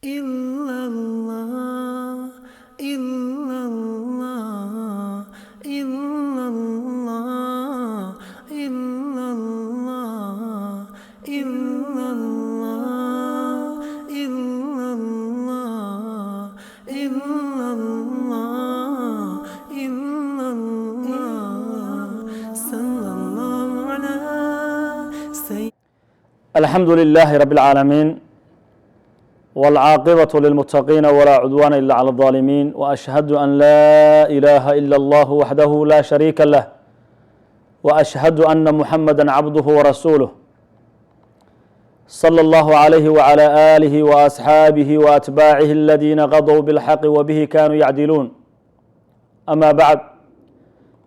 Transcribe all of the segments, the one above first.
إلا الله، إلا الله، إلا الله، إلا الله، إلا الله، إلا الله، إلا الله، إلا الله، صلى الله على سيدنا الحمد لله رب العالمين، والعاقبة للمتقين، ولا عدوان إلا على الظالمين، وأشهد أن لا إله إلا الله وحده لا شريك له، وأشهد أن محمدا عبده ورسوله، صلى الله عليه وعلى آله وأصحابه وأتباعه الذين غضوا بالحق وبه كانوا يعدلون. أما بعد،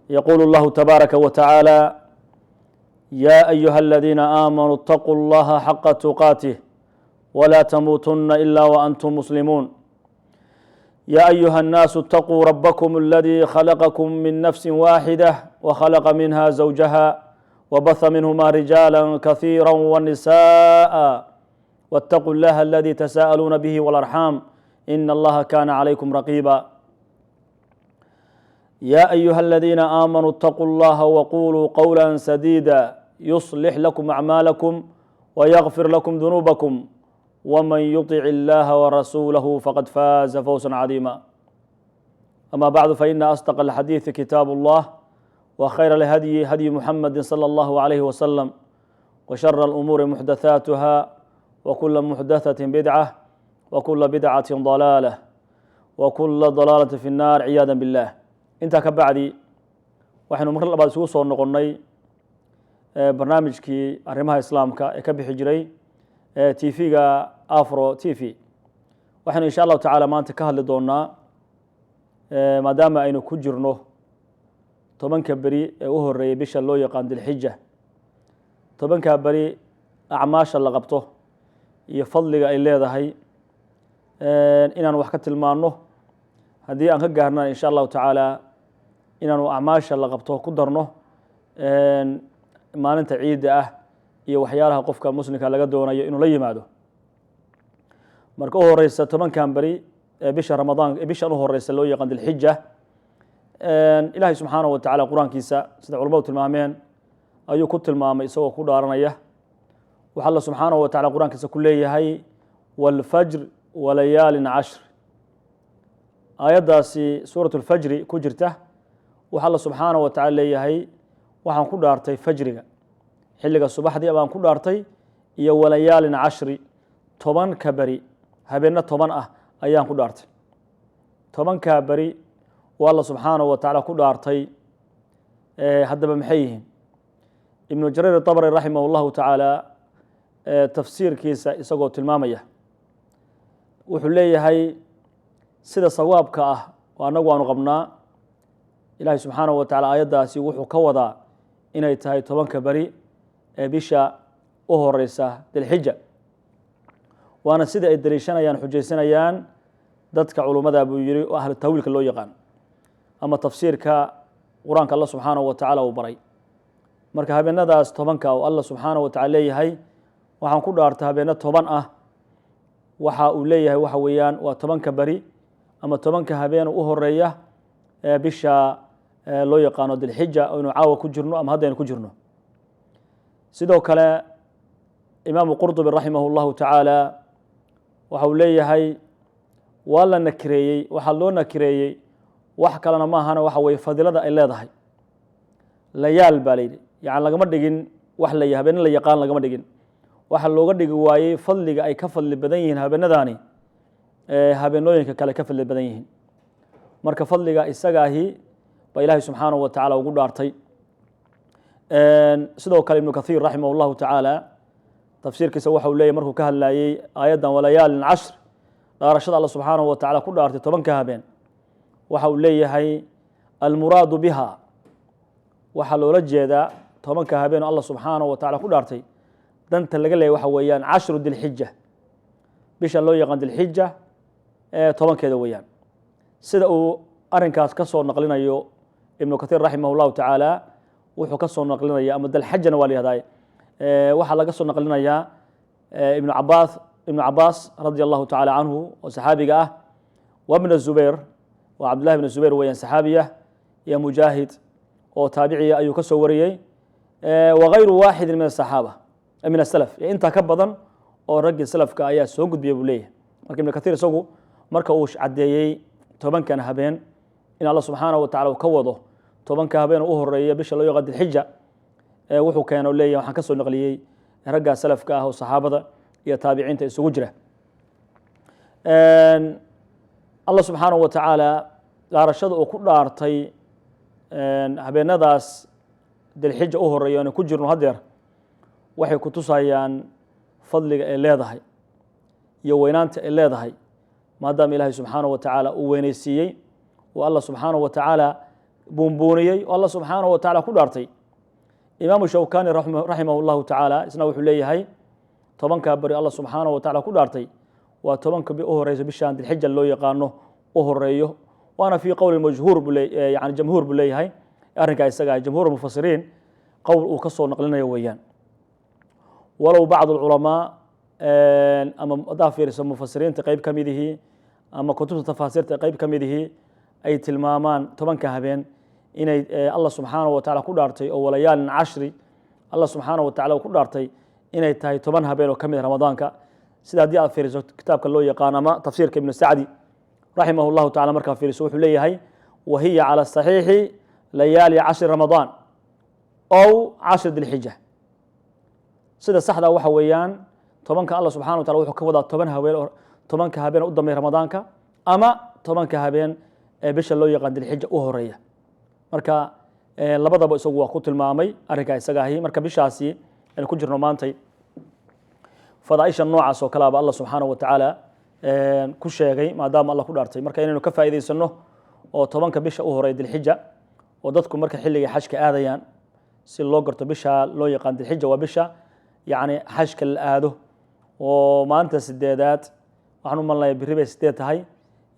يقول الله تبارك وتعالى: يا أيها الذين آمنوا اتقوا الله حق تقاته ولا تموتن إلا وأنتم مسلمون. يا أيها الناس اتقوا ربكم الذي خلقكم من نفس واحدة وخلق منها زوجها وبث منهما رجالا كثيرا ونساء، واتقوا الله الذي تساءلون به والأرحام، إن الله كان عليكم رقيبا. يا أيها الذين آمنوا اتقوا الله وقولوا قولا سديدا، يصلح لكم أعمالكم ويغفر لكم ذنوبكم، ومن يطع الله ورسوله فقد فاز فوزا عظيما. أما بعد، فإن أصدق الحديث كتاب الله، وخير الهدي هدي محمد صلى الله عليه وسلم، وشر الأمور محدثاتها، وكل محدثة بدعة، وكل بدعة ضلالة، وكل ضلالة في النار، عياذا بالله. Intaa ka bacdi, waxaynu mar labaad isugu soo noqonnay barnaamijkii arrimaha Islaamka ee ka bixi jiray TV-ga Afro TV. Waxaynu insha Allahu tacala maanta ka hadli doonaa, maadaama aynu ku jirno 10ka beri ee u horeeyay bisha loo yaqaan Dilxija, 10ka beri acmaasha la qabto iyo fadliga ay leedahay inaan wax ka tilmaanno, haddii aan ka gaarnana insha Allahu tacaala inaanu acmaasha la qabto ku darno maalinta ciidda ah iyo waxyaalaha qofka muslimka laga doonayo inuu la yimaado. Marka u horeysa, 10kan beri ee bisha Ramadaan, ee bishan u horeysa loo yaqaan Dilxija, Ilaahay subxaanahu wa tacala Qur-aankiisa, sida culamadu tilmaameen, ayuu ku tilmaamay isagoo ku dhaaranaya. Waxaa Alla subxaanahu wa tacala Qur-aankiisa ku leeyahay: "والفجر وليال عشر". Aayaddaasi suurat Lfajri ku jirta, waxaa Alla subxaanahu wa tacala leeyahay: waxaan ku dhaartay fajriga, xilliga subaxdii baan ku dhaartay, iyo وليال عشر, 10ka beri, habeenno 10 ah ayaan ku dhaartay. 10kaa beri waa Alla subxaanahu wa tacala ku dhaartay. Haddaba maxay yihiin? Ibnu Jariir Abri raximah اllahu tacaala tafsiirkiisa isagoo tilmaamaya wuxuu leeyahay: sida sawaabka ah oo annagu aanu qabnaa, Ilaahay subxaanahu wa tacala aayaddaasi wuxuu ka wadaa inay tahay 10ka beri ee bisha u horeysa Dilxija, waana sida ay daliishanayaan, xujaysanayaan dadka culummada, buu yihi, oo ahlu taawiilka loo yaqaan ama tafsiirka Qur-aanka Alla subxaanahu wa tacaala uu baray. Marka habeenadaas 10ka oo Alla subxaanahu wa tacala leeyahay waxaan ku dhaartay habeenno 10 ah, waxa uu leeyahay waxa weeyaan waa 10ka beri ama 10ka habeen u horeeya ee bisha loo yaqaano Dilxija, aynu caawa ku jirno ama haddaynu ku jirno. Sidoo kale, Imaamu Qurdubi raximah اllahu tacaala waxa uu leeyahay: waa la nakireeyey. Waxaa loo nakireeyey wax kalena maahana, waxa weye fadilada ay leedahay. ليال baa la yidhi, yani lagama dhigin wax la habeene la yaqaan lagama dhigin. Waxaa looga dhigi waayey fadliga ay ka fadli badan yihiin habeenadaani habeenooyinka kale ka fadli badan yihiin. Marka fadliga isagaahi baa Ilaahay subxaanahu wa tacala ugu dhaartay. Sidoo kale, Ibnu Kathiir raximah اllahu tacaala tafsiirkiisa waxa uu leeyay, markuu ka hadlayey aayaddan وليال عشر, dhaarashada Alla subxaanahu wa tacala ku dhaartay 10ka habeen, waxa uu leeyahay: المراد بها, waxaa loola jeedaa 10ka habeen oo Alla subxaanahu wa tacala ku dhaartay, danta laga leeyay waxa weeyaan عشر ذي الحجة, bisha loo yaqaan Dilxija ee 10keeda weeyaan. Sida uu arrinkaas ka soo naqlinayo Ibnu Kathiir raximah اllahu tacaala, wuxuu ka soo naqlinaya, ama Dalxajana waa la yihahdaa, waxaa laga soo naqlinayaa Ibnu Cabaas. Ibnu Cabaas radia Allahu tacala canhu oo saxaabiga ah, wa bna Zubayr, waa Cabdullahi bn Zubayr weeyaan, saxaabiya, iyo Mujaahid oo taabiciya ayuu ka soo wariyey, wagayru waaxidin min asaxaaba, min asalaf, iyo intaa ka badan oo raggii salafka ayaa soo gudbiyay, buu leeyahay. Marka Ibn Kathiir isagu marka uu caddeeyey 10kan habeen in Alla subxaanahu wa tacala uu ka wado 10ka habeen u horeeya bisha loo yaqaan Dilxija, wuxuu keeno leeyahay waxaan ka soo naqliyey raggaa salafka ah oo saxaabada iyo taabiciinta isugu jira. Allah subxaanahu wa tacaala dhaarashada uu ku dhaartay habeenadaas Dilxija u horeeya aanu ku jirno haddeer waxay ku tusayaan fadliga ay leedahay iyo weynaanta ay leedahay, maadaama Ilaahay subxaanahu wa tacaala uu weynaysiiyey oo Allah subxaanahu wa tacaala buunbuuniyey oo Allah subxaanahu wa tacala ku dhaartay. Imaamu Shawkani raximah llahu tacaala isna wuxuu leeyahay 10kaa beri Allah subxaanahu wa tacala ku dhaartay waa 10ka u horeysa bishaan Dilxija loo yaqaano u horeeyo, waana fii qowli majhuur buu, yani jamhuur buu leeyahay arrinkaa isaga, jamhuur mufasiriin qowl uu ka soo naqlinayo weeyaan, walow bacd alculamaa ama haddaa fiiriso mufasiriinta qeyb ka midihii ama kutubta tafaasiirta qeyb ka midihii ay tilmaamaan 10ka habeen inay Allah subxaanahu wa tacala ku dhaartay oo walayaalin cashri Allah subxaanahu wa tacala uu ku dhaartay inay tahay 10 habeen oo ka mid Ramadaanka. Sida haddii aad fiiriso kitaabka loo yaqaan ama tafsiirka Ibnu Sacdi raximah llahu tacala markaa fiiriso, wuxuu leeyahay wa hiya cala saxiixi layaali cashri Ramadaan ow cashri Dilxija. Sida saxda waxa weeyaan 10ka Allah subxana wa tacala wuxuu ka wadaa 10 habeen oo 10ka habeen u dambeeya Ramadaanka ama 10ka habeen ee bisha loo yaqaan Dilxija u horeeya. Marka labadaba isagu waa ku tilmaamay arrinkaa isaga ahi. Marka bishaasi aynu ku jirno maantay fadaaisha noocaas oo kaleaba Allah subxaanahu wa tacaala ku sheegay, maadaama Allah ku dhaartay. Marka inaynu ka faa'iidaysano oo 10ka bisha u horeeya Dilxija, oo dadku marka xilliga xajka aadayaan si loo garto bisha loo yaqaan Dilxija waa bisha yacni xajka la aado, oo maalinta sideedaad waxaan u malnaya birri bay 8 tahay,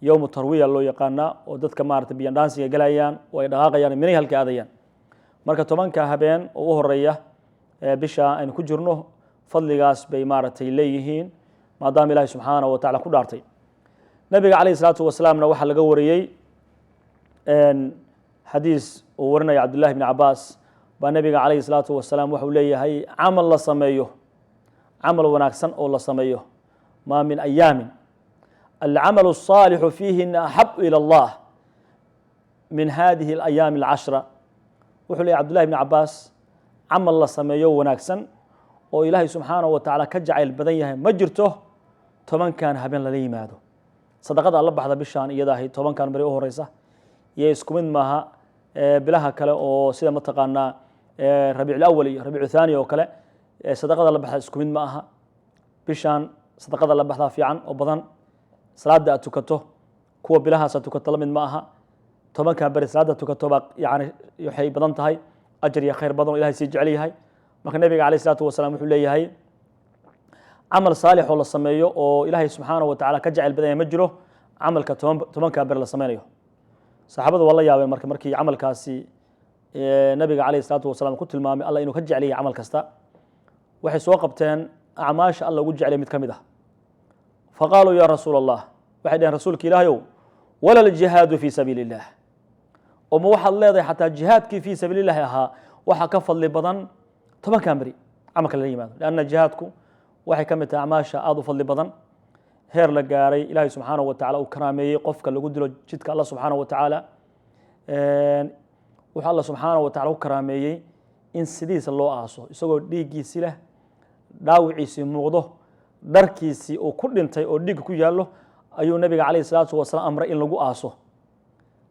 yowmu tarwiya loo yaqaanaa, oo dadka maarata biyandhaansiga galayaan oo ay dhaqaaqayaan, minay halka aadayaan. Marka 10ka habeen oo u horeeya bisha aynu ku jirno fadligaas bay maaragtay leeyihiin, maadaama Ilaahi subxaanahu wa tacala ku dhaartay. Nabiga calayhi salaatu wasalaamna waxaa laga wariyey xadiis uu warinaya Cabdullahi bni Cabaas baa nabiga calayhi salaatu wasalaam waxau leeyahay camal la sameeyo, camal wanaagsan oo la sameeyo, maa min ayaamin alcamalu الصaalixu fiihina axabu ilى Allah min hadihi alayaami alcashra. Wuxuu leeyahy Cabdullahi bni Cabaas, camal la sameeyo wanaagsan oo Ilaahay subxaanahu wa tacaala ka jacayl badan yahay ma jirto 10kan habeen lala yimaado. Sadaqada alla baxda bishaan iyada ahi, 10kan beri u horeysa, iyo isku mid maaha bilaha kale oo sida mataqaanaa Rabiic Awal iyo Rabiicu Thani oo kale. Sadaqada la baxda isku mid ma aha. Bishaan sadaqada la baxdaa fiican oo badan. Salaada aad tukato kuwa bilahaas aad tukato la mid ma aha. 10kan beri salaada tukato baa yani waxay badan tahay ajar iyo khayr badan oo Ilahay sii jecel yahay. Marka nabiga calayh isalaatu wasalaam wuxuu leeyahay camal saalix oo la sameeyo oo Ilaahay subxaanahu wa tacala ka jecel badan yahay ma jiro camalka 10kaa beri la sameynayo. Saxaabadu waa la yaabeen marka markii camalkaasi nabiga calayhi salaatu wasalaam ku tilmaamay Allah inuu ka jecel yahay camal kasta. Waxay soo qabteen acmaasha Alla ugu jeclay mid ka mid ah. Faqaaluu ya rasuul Allah, waxay dheheen, rasuulka Ilaahayow, wala aljihaadu fii sabiili illah? Oo ma waxaad leedahay xataa jihaadkii fii sabiili illahi ahaa waxaa ka fadli badan 10kan beri camalka lala yimaado? Lianna jihaadku waxay ka mid tahay acmaasha aada u fadli badan, heer la gaaray Ilaahay subxaanahu wa tacala uu karaameeyey qofka lagu dilo jidka Allah subxaanahu wa tacaala. Wuxuu Alla subxaanahu wa tacala u karaameeyey in sidiisa loo aaso isagoo dhiiggiisi leh, dhaawiciisii muuqdo, dharkiisii uu ku dhintay oo dhiigga ku yaallo ayuu nabiga calayhi salaatu wasalaam amray in lagu aaso.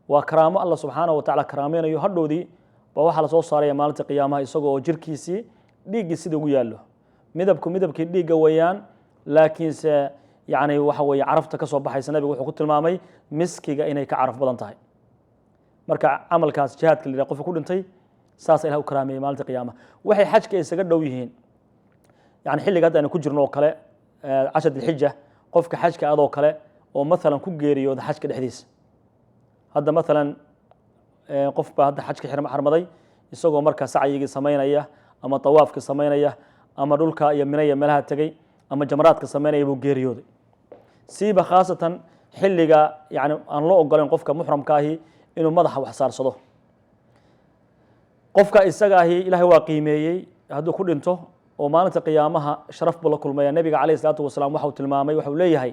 Waa karaamo Alla subxaanahu wa tacala karaameynayo. Hadhowdii baa waxaa lasoo saaraya maalinta qiyaamaha isagoo oo jirkiisii dhiiggii sida ugu yaallo, midabku midabkii dhiigga weeyaan, laakiinse yacni waxa weeye carafta ka soo baxaysa nabigu wuxuu ku tilmaamay miskiga inay ka caraf badan tahay. Marka camalkaas jihaadka la yidhaha qofka ku dhintay saasa Ilah u karaameeyey maalinta qiyaamaha. Waxay xajka isaga dhow yihiin yani xilliga hadda aynu ku jirno oo kale, cashar Dilxija, qofka xajka adoo kale oo mathalan ku geeriyooda xajka dhexdiisa. Hadda mathalan qof baa hadda xajka xarmaday, isagoo markaa sacyigii samaynaya ama tawaafkii samaynaya ama dhulka iyo minaya meelaha tegey. ama jamraadka sameynaya buu geeriyooday. Siiba khaasatan xilliga yani aan loo ogolayn qofka muxramka ahi inuu madaxa wax saarsado. Qofka isaga ahi Ilaahay waa qiimeeyey hadduu ku dhinto, oo maalinta qiyaamaha sharaf buu la kulmaya. Nebiga calayhi salaatu wasalaam waxa uu tilmaamay, waxa uu leeyahay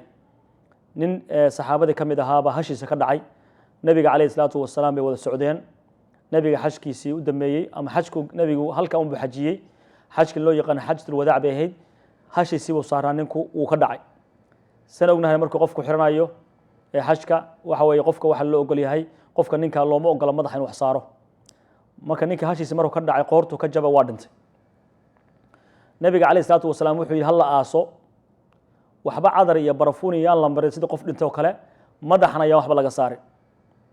nin saxaabadii ka mid ahaaba hashiisa ka dhacay. Nebiga calayhi salaatu wasalaam bay wada socdeen. Nebiga xajkiisii u dambeeyey ama xajku nebigu halka unbuu xajiyey, xajkii loo yaqaano xajatulwadaac bay ahayd. Hashiisii buu saaraa ninku, wuu ka dhacay. San ognahay, markuu qofku xiranayo ee xajka, waxa weeye qofka waxa loo ogol yahay, qofka ninka looma ogola madaxa inuu wax saaro. Marka ninka hashiisi markuu ka dhacay, qoortuu ka jaba, waa dhintay. Nebiga calayhi salaatu wasalaam wuxuu yidhi: "Hala aaso, waxba cadar iyo barafuun iyo yaan la marin sidii qof dhintay oo kale, madaxna yaan waxba laga saarin."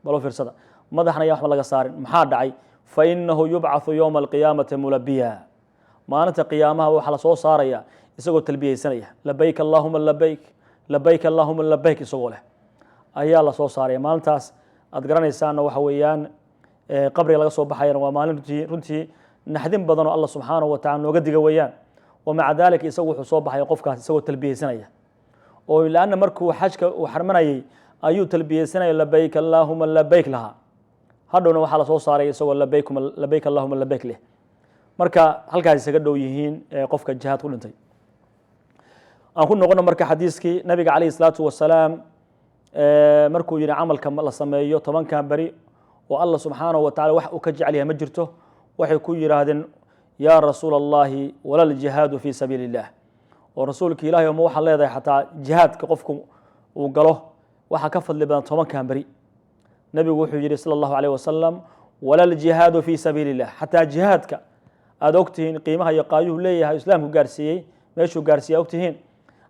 Balo fiirsada, madaxna yaan waxba laga saarin. Maxaa dhacay? "Fa innahu yubcathu yowma alqiyaamati mulabiya." Maalinta qiyaamaha waxaa lasoo saaraya isagoo talbiyeysanaya, "Labayk allahuma labayk, labayk allahuma labayk," isagoo leh ayaa lasoo saaraya. Maalintaas aad garanaysaana waxa weeyaan qabriga laga soo baxayana waa maalin runtii naxdin badan oo Allah subxaanahu wa tacala nooga diga weeyaan. Wa maca dalika isagu wuxuu soo baxaya qofkaas isagoo talbiyeysanaya, oo laanna markuu xajka uu xarmanayay ayuu talbiyeysanaya, "Labayk allahuma labayk" lahaa. Hadhowna waxaa lasoo saaray isagoo "Labayk, labayk allahuma labayk" leh. Marka halkaas isaga dhow yihiin qofka jihaad ku dhintay. Aan ku noqono marka xadiiskii nabiga calayhi salaatu wasalaam. Markuu yihi camalka la sameeyo 10kan beri oo Allah subxaanahu wa tacala wax uu ka jecel yahay ma jirto, waxay ku yidhaahdeen: "Yaa rasuula Allahi, wala aljihaadu fii sabiili illah?" Oo rasuulka Ilahi, ma waxaad leedahay xataa jihaadka qofku uu galo waxaa ka fadli badan 10kan beri? Nebigu wuxuu yihi sala Allahu alayh wasalam: "Wala aljihaadu fii sabiili illah." Xataa jihaadka aada ogtihiin qiimaha iyo qaayuhu leeyahay, islaamku gaarsiiyey meeshuu gaarsiiya ogtihiin,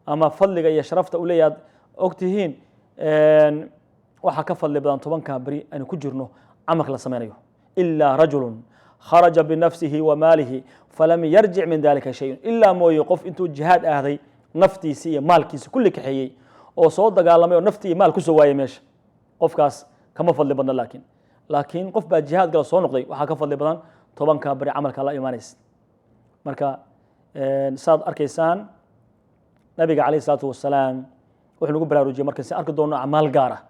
ama fadliga iyo sharafta uu leeyahay aad ogtihiin, waxaa ka fadli badan 10kan beri aynu ku jirno camalka la sameynayo. "Ilaa rajulu kharaja binafsihi wa maalihi falam yarjic min dalika shayun." Ilaa mooye qof intuu jihaad aaday naftiisi iyo maalkiisi kulli kaxeeyey oo soo dagaalamay oo nafti iyo maal kusoo waayay meesha, qofkaas kama fadli badna. Laakiin qof baa jihaad gala soo noqday, waxaa ka fadli badan 10ka beri camalka la imaanaysa. Marka saad arkaysaan, nabiga calayhi salaatu wasalaam wuxuu nagu baraarujiyey marka si arki doono acmaal gaar ah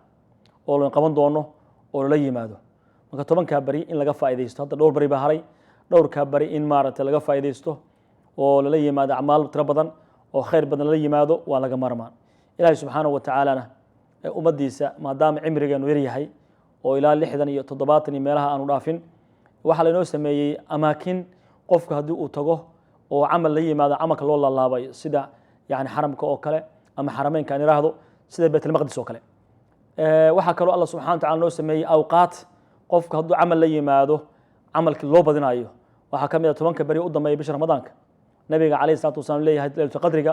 oo la qaban doono oo lala yimaado. Marka 10kaa beri in laga faaidaysto, hadda dhowr beri baa haray, dhowrkaa beri in maaragtay laga faaidaysto oo lala yimaado acmaal tiro badan oo khayr badan lala yimaado waa laga maarmaan. Ilaahay subxaanahu wa tacaalana ummaddiisa, maadaama cimrigeenu yar yahay oo ilaa 60 iyo 70 iyo meelaha aanu dhaafin, waxaa lainoo sameeyey amaakin qofku haddii uu tago oo camal la yimaado camalka loo laalaabayo, sida yani xaramka oo kale ama xarameynka aan iraahdo, sida Baytulmaqdis oo kale. Waxaa kaloo Allah subxana wa tacala noo sameeyey awqaat qofku hadduu camal la yimaado camalkii loo badinayo. Waxaa ka mid a 10ka beri u dambeeya bisha Ramadaanka. Nabiga calayhi salatu wasalaam leeyahay leylatulqadriga,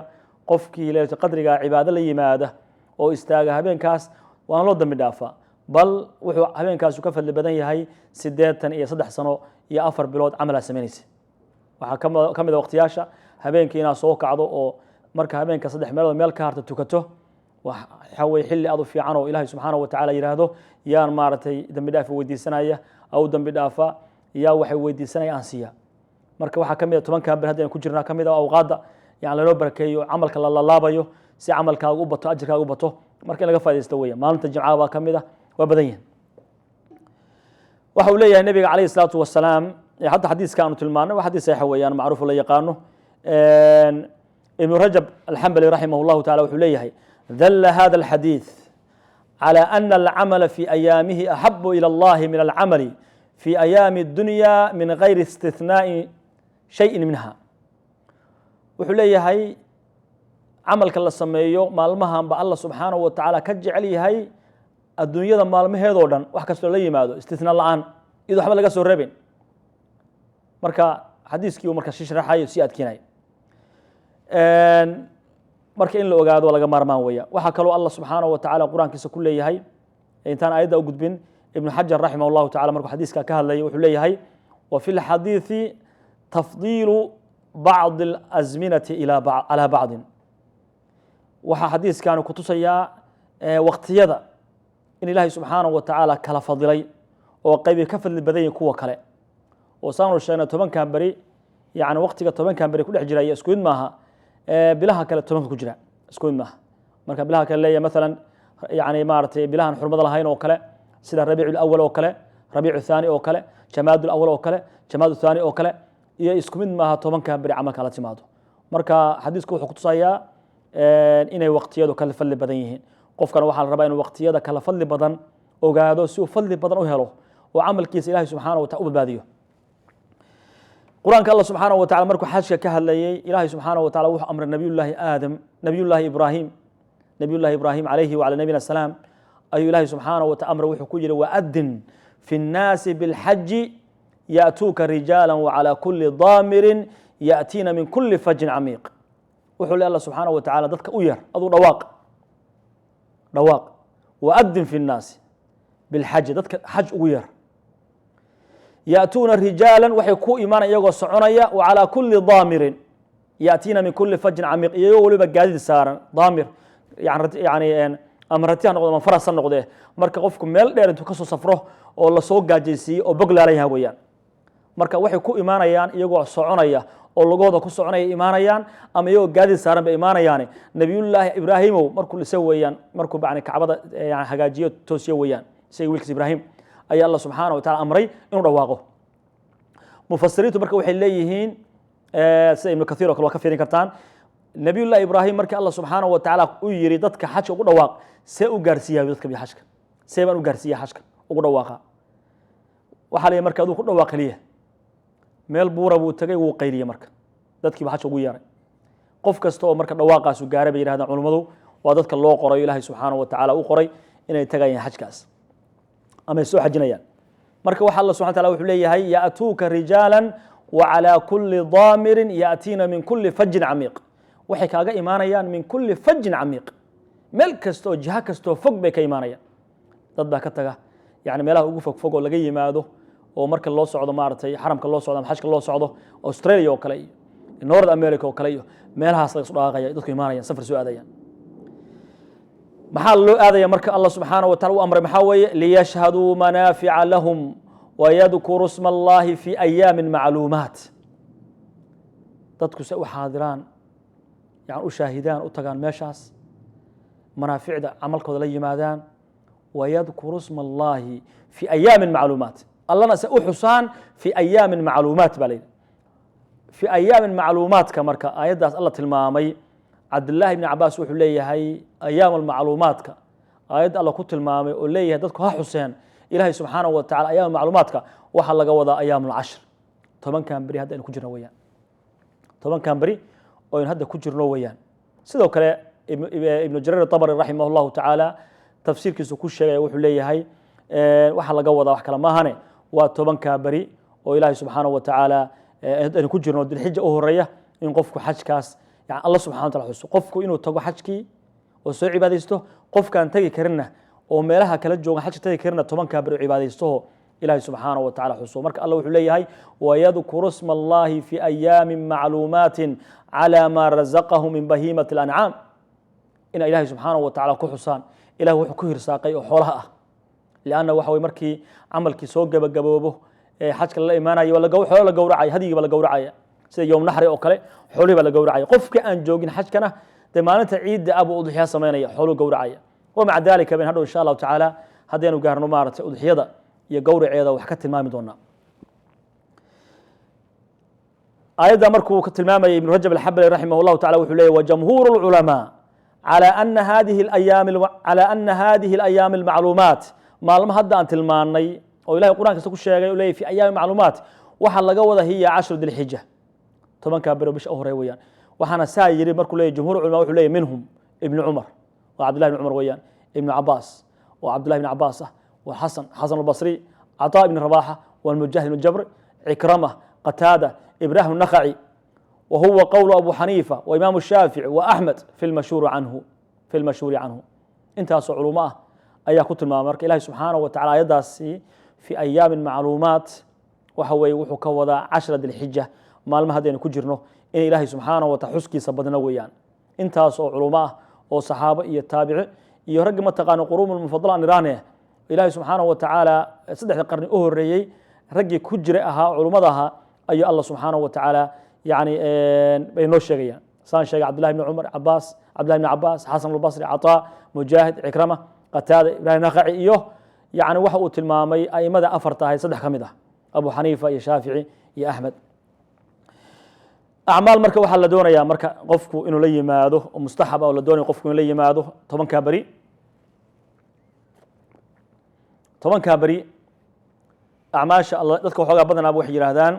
qofkii leylatulqadriga cibaado la yimaada oo istaaga habeenkaas waan loo dambi dhaafaa, bal wuxuu habeenkaasu ka fadli badan yahay 83 sano iyo 4 bilood camalaa samaynaysa. Waxaa ka mid a waqtiyaasha habeenkii inaad soo kacdo oo marka habeenka saddex meelood meel ka harta tukato. Waxa weye xilli aad u fiican oo Ilaahay subxaanahu wa tacala yidhaahdo: "Yaan maaragtay dembi dhaaf weydiisanaya aw dembi dhaafa? Yaa waxay weydiisanaya aan siiya?" Marka waxaa ka mid a 10kan beri haddaynu ku jirnaa, ka mid a awqaadda yani lanoo barakeeyo camalka la lalaabayo si camalkaaga u bato, ajirkaaga u bato. Marka in laga faa'idaysto weya. Maalinta Jimcaha baa ka mid ah. Waa badan yihin. Waxa uu leeyahay nabiga calayhi salaatu wasalaam, hadda xadiiska aanu tilmaanay waa xadiis saxiix weeyaan, macruuf la yaqaano. Ibnu Rajab Alxambali raximah llahu tacala wuxuu leeyahay: "Dalla hada alxadiid على أن العمل في أيامه أحب إلى الله من العمل في أيام الدنيا من غير استثناء شيء منها." Wuxuu leeyahay camalka la sameeyo maalmahan ba Allah subxaanahu wa tacaala ka jecel yahay adduunyada maalmaheedoo dhan, wax kastoo la yimaado, istisnaa la-aan, iyadoo waxba laga soo reebin. Marka xadiiskii uu marka si sharaxayo, sii adkeynaya. Marka in la ogaado laga maarmaan weya. Waxaa kaloo Allah subxaanahu wa tacala qur-aankiisa ku leeyahay, intaan aayadda u gudbin, Ibnu Xajar raximah llahu tacala markuu xadiiska ka hadlayay wuxuu leeyahay: "Wa fi lxadiidi tafdiilu bacdi alazminati calaa bacdin." Waxaa xadiiskani kutusayaa waqtiyada in Ilaahay subxaanahu wa tacaala kala fadilay oo qaybi ka fadli badan yihin kuwa kale, oo saanu sheegnay 10kan beri, yani waqtiga 10kan beri ku dhex jiraya isku mid maaha. Bilaha kale 10-ka ku jira isku mid maaha. Marka bilaha kale leeyahay, maalan yani maaragtay bilahan xurmada lahayn oo kale, sida Rabiicu Lawal oo kale, Rabiicu Thaani oo kale, Jamaad Lawal oo kale, Jamaad Thaani oo kale, iyo isku mid maaha 10-ka beri camalka la timaado. Marka xadiisku wuxuu kutusayaa inay waqtiyadu kala fadli badan yihiin. Qofkana waxaa la rabaa inuu waqtiyada kala fadli badan ogaado si uu fadli badan u helo oo camalkiisa Ilahay subxaana wa tacala u badbaadiyo. Qur-aanka Allah subxaanahu wa tacala markuu xajka ka hadlayay, Ilaahay subxaanahu wa tacala wuxuu amray Nabiyullaahi Aadam, Nabiyullaahi Ibraahim, Nabiyullahi Ibraahim calayhi wacala nabiyina salaam ayuu Ilaahay subxaanahu wa taala amray. Wuxuu ku yidhi: "Waadin fi nnaasi bilxaji ya'tuuka rijaala wacalaa kulli daamirin ya'tiina min kulli fajin camiiq." Wuxuu le Allah subxaanahu wa tacala dadka u yar, aduu dhawaaq, dhawaaq. "Waadin fi nnaasi bilxaji", dadka xaj ugu yar. "Ya'tuuna rijaalan", waxay ku imaanaya iyagoo soconaya. "Wacalaa kulli daamirin ya'tiina min kulli fajin camiiq", iyagoo weliba gaadiid saaran. Daamir yani ama rati ha noqdo ama faras ha noqdee. Marka qofku meel dheer intuu kasoo safro oo lasoo gaajaysiiyey oo bog laalan yaha weeyaan. Marka waxay ku imaanayaan iyagoo soconaya oo lugahooda ku soconaya imaanayaan, ama iyagoo gaadiid saaran bay imaanayaane. Nabiyullaahi Ibraahimow markuu dhise weeyaan, markuu yani Kacbada yani hagaajiyo, toosiyo weeyaan, isaga wiilkiis Ibraahim ayaa Allah subxaana wa tacala amray inuu dhawaaqo. Mufasiriintu marka waxay leeyihiin, sida Ibnu Kathiir oo kale waa ka fiirin kartaan, Nabiyullahi Ibraahim markii Allah subxaana wa tacaala u yiri dadka xajka ugu dhawaaq, see u gaarsiiyaa dadka bi xajka? See baan u gaarsiiya xajka ugu dhawaaqa? Waxaa la yihi marka aduu ku dhawaaq keliya. Meel buura buu tegay, wuu qayliyey, marka dadkiiba xajka ugu yeeray. Qof kasta oo marka dhawaaqaasu gaaray, bay yidhahdaan culummadu, waa dadka loo qoray, Ilaahay subxaana wa tacaala u qoray inay tagayaan xajkaas ama ay soo xajinayaan. Marka waxa Allah subxana wataala wuxuu leeyahay: "Ya'tuuka rijaalan wacalaa kulli daamirin ya'tiina min kulli fajin camiiq." Waxay kaaga imaanayaan min kulli fajin camiiq, meel kasta oo jiha kastoo fog bay ka imaanayaan. Dad baa ka taga yani meelaha ugu fog fog oo laga yimaado oo marka loo socdo maaragtay xaramka loo socdo ama xajka loo socdo, Australia oo kale iyo North America oo kale iyo meelahaas laga soo dhaqaaqaya, dadku imaanayaan, safar soo aadayaan. Maxaa loo aadaya marka Allah subxaanaه wa tacala u amray? Maxaa weeye? "Liyashhaduu manaafica lahum wayadkuru sma Allahi fi ayaami macluumaat." Dadku se u xaadiraan, yani u shaahidaan, u tagaan meeshaas, manaaficda camalkooda la yimaadaan. "Wayadkuru sma Allahi fi ayaami macluumaat", Allana se u xusaan. "Fi ayaami macluumaat" baa la yidhi. Fi ayaamin macluumaadka marka aayaddaas Alla tilmaamay, Cabdullaahi ibni Cabaas wuxuu leeyahay ayaam almacluumaadka aayadda Alla ku tilmaamay oo leeyahay dadku ha xuseen Ilaahay subxaanahu wa tacala ayaam macluumaadka, waxaa laga wadaa ayaam alcashr, 10-kan beri hadda aynu ku jirno weeyaan, 10-kan beri oo aynu hadda ku jirno weeyaan. Sidoo kale Ibnu Jariir Atabari raximah llahu tacaala tafsiirkiisu ku sheegaya, wuxuu leeyahay waxaa laga wadaa wax kale maahane, waa 10-kaa beri oo Ilaahay subxaanahu wa tacaala aynu ku jirno, Dilxija u horeeya, in qofku xajkaas yani Alla subxana wa taala xuso, qofku inuu tago xajkii oo soo cibaadaysto. Qofkaan tegi karinna oo meelaha kala jooga xajka tegi karinna, 10-kaa beri cibaadaystoho Ilahay subxaanahu wa tacala xuso. Marka Alla wuxuu leeyahay: "Wayadkuru sma Allahi fi ayaamin macluumaatin calى ma razaqahu min bahiimati alancaam", ina Ilahay subxaanahu wa tacala ku xusaan Ilahi wuxuu ku hirsaaqay oo xoolaha ah. Lianna waxa weye markii camalkii soo gabagaboobo ee xajka lala imaanayo, xoolo la gowracaya, hadyigii baa la gowracaya, sida yowm naxri oo kale xoolihii baa la gowracaya. Qofka aan joogin xajkana dee maalinta ciidda ah buu udxiya samaynaya, xooluu gowracaya. Wamaca dalika bayn hadhow insha Allahu tacaala haddaynu gaarno maaragtay udxiyada iyo gowraceeda wax ka tilmaami doonaa. Aayadda markuu ka tilmaamayay Ibnu Rajab Alxambali raximah llahu tacala wuxuu leeyahy: "Wajamhuuru lculamaa calى ana hadihi alayaami almacluumaat", maalmo hadda aan tilmaanay oo Ilahay qur'an kasta ku sheegay o leeyay fi ayaami macluumaat, waxaa laga wada hiya cashru Dilxija, 10-kaa bero bisha u horey weeyaan. Waxaana saa yidhi markuu leeyay jumhur culama, wuxuu leeyay minhum Ibnu Cumar, waa Cabdillahi ibn Cumar weeyaan, Ibnu Cabaas oo Cabdillahi ibn Cabaas ah, waa Xasan, Xasan Albasri, Caطaa ibn Rabaxa, walmujahid ibn Jabr, Cikrama, Qataada, Ibrahim Nakhaci. Wa huwa qowlu Abu Xaniifa wa Imaamu Shaafici wa Axmed fi lmashhuuri canhu. Intaasoo culumo ah ayaa ku tilmaamay. Marka Ilahi subxaanahu wa tacala ayaddaasi fi ayaamin macluumaat waxa weeye wuxuu ka wadaa cashra Dilxija, maalma haddaynu ku jirno, in Ilaahay subxaanahu wa taala xuskiisa badno weeyaan. Intaas oo culumo ah oo saxaabo iyo taabici iyo raggi mataqaano quruum mufadala aan iraane, Ilaahay subxaanahu wa tacaala saddexda qarni u horeeyey raggii ku jiray ahaa, culummada ahaa, ayuu Allah subxaanahu wa tacaala yani bay noo sheegayaan. Saan sheegay, Cabdillahi bni Cumar, Cabaas, Cabdillahi bni Cabaas, Xasan Albasri, Cataa, Mujaahid, Cikrama, Qataada, Ibrahim Naqaci iyo yani waxa uu tilmaamay aimada afarta ahayd saddex ka mid ah, Abu Xaniifa iyo Shaafici iyo Axmed. Acmaal marka waxaa la doonayaa marka qofku inuu la yimaado oo mustaxab ah oo la doonayo qofku inuu la yimaado 10-kaa beri. 10-kaa beri acmaasha dadka waxoogaa badanaaba waxay yidhaahdaan